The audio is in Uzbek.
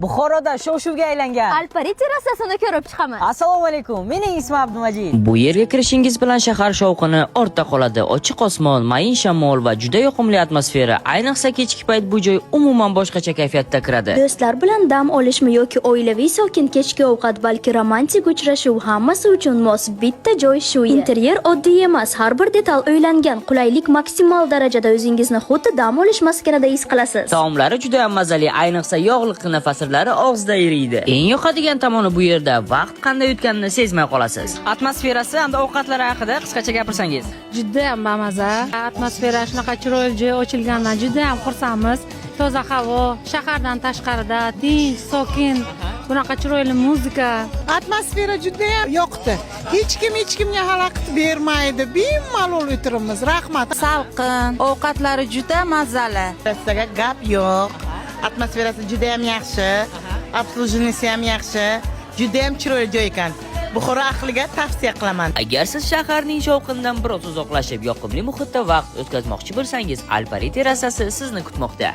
Buxoroda shov-shuvga aylangan Alpari terrasasini ko'rib chiqamiz. Assalomu alaykum. Mening ismim Abdumajid. Bu yerga kirishingiz bilan shahar shovqini ortda qoladi. Ochiq osmon, mayin shamol va juda yoqimli atmosfera. Ayniqsa kechki payt bu joy umuman boshqacha kayfiyatda kiradi. Do'stlar bilan dam olishmi yoki oilaviy sokin kechki ovqat, balki romantik uchrashuv, hammasi uchun mos bitta joy shu yer. Interyer oddiy emas, har bir detal o'ylangan, qulaylik maksimal darajada, o'zingizni xuddi dam olish maskanida his qilasiz. Taomlari juda ham mazali, ayniqsa yog'liqqina fasillari og'izda eriydi. Eng yoqadigan tomoni, bu yerda vaqt qanday o'tganini sezmay qolasiz. Atmosferasi hamda ovqatlari haqida qisqacha gapirsangiz. Judayam bamaza atmosfera. Shunaqa chiroyli joy ochilganidan judayam xursandmiz. Toza havo, shahardan tashqarida, tinch, sokin, bunaqa chiroyli muzika. Atmosfera judayam yoqdi. Hech kim hech kimga xalaqit bermaydi. Bemalol o'tiribmiz. Rahmat. Salqin, ovqatlari juda mazali. Terrasaga gap yo'q. Atmosferasi juda ham yaxshi. Обслуживание si ham yaxshi. Juda ham chiroyli joy ekan. Buxoro ahliga tavsiya qilaman. Agar siz shaharning shovqinidan biroz uzoqlashib, yoqimli muhitda vaqt o'tkazmoqchi bo'lsangiz, Alpari terrasasi sizni kutmoqda.